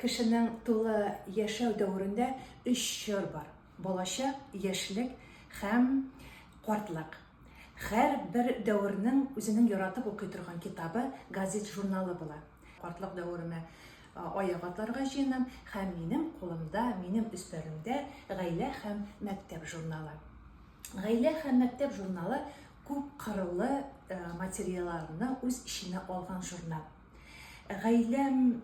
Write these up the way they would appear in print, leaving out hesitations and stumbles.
Кешенең тулы яшәү дәверендә өч чор бар, балачак, яшьлек һәм картлык. Һәрбер дәвернең үзенең яратып укый торган китабы, газет-журналы була. Картлык дәверемә аяк атларга җыенам һәм минем кулымда, минем өстәлемдә Гаилә һәм мәктәп журналы. Гаилә һәм мәктәп журналы күп кырлы материалларны үз эченә алган журнал. Гаиләм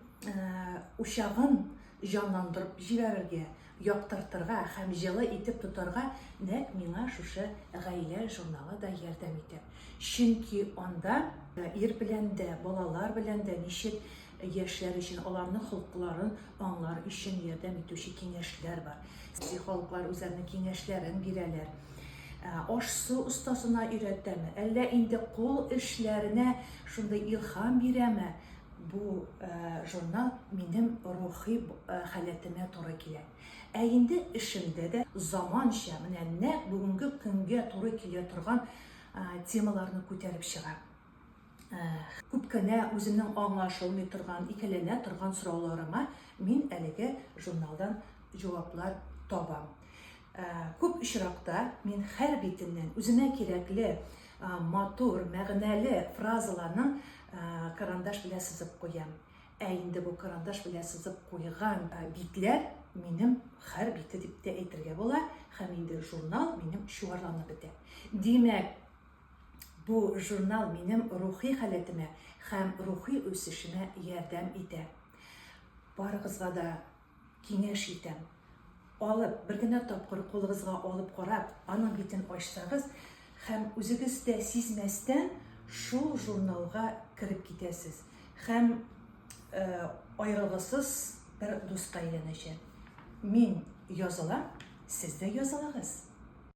учагын җанландырып җибәрергә, яктыртырга һәм җылы итеп тотарга нәкъ миңа шушы Гаилә журналы да ярдәм итә. Чөнки анда ир белән дә, балалар белән дә ничек яшьләр өчен, аларның холыкларын аңлар өчен ярдәм итүче киңәшләр бар. Психологлар үзләренең киңәшләрен бирәләр. Аш-су остасына өйрәтәме, әллә инде кул эшләренә шундый илһам бирәме, бу журнал минем рухи халәтемә туры килә. Ә инде эшемдә дә заманча, менә нәкъ бүгенге көнгә туры килә торган темаларны күтәреп чыга. Күп кенә үземнең аңлашылмый торган, икеләнә торган сорауларыма мин әлеге журналдан җаваплар табам. Күп очракта мин һәр битеннән үземә кирәкле, матур, мәгънәле фразаларның карандаш белән сызып куям. Ә инде бу карандаш белән сызып куйган битләр минем һәр бите дип тә әйтергә була, һәм инде журнал минем чуарланып бетә. Димәк, Бу журнал минем рухи халәтемә һәм рухи үсешемә ярдәм итә. Барыгызга да киңәш итәм. Алып, бер генә тапкыр кулыгызга алып карап, аның битен ачсагыз һәм үзегез дә сизмәстән шул журналга кереп китәсез һәм аерылгысыз бер дуска әйләнәчәк. Мин язылам, сез дә язылыгыз.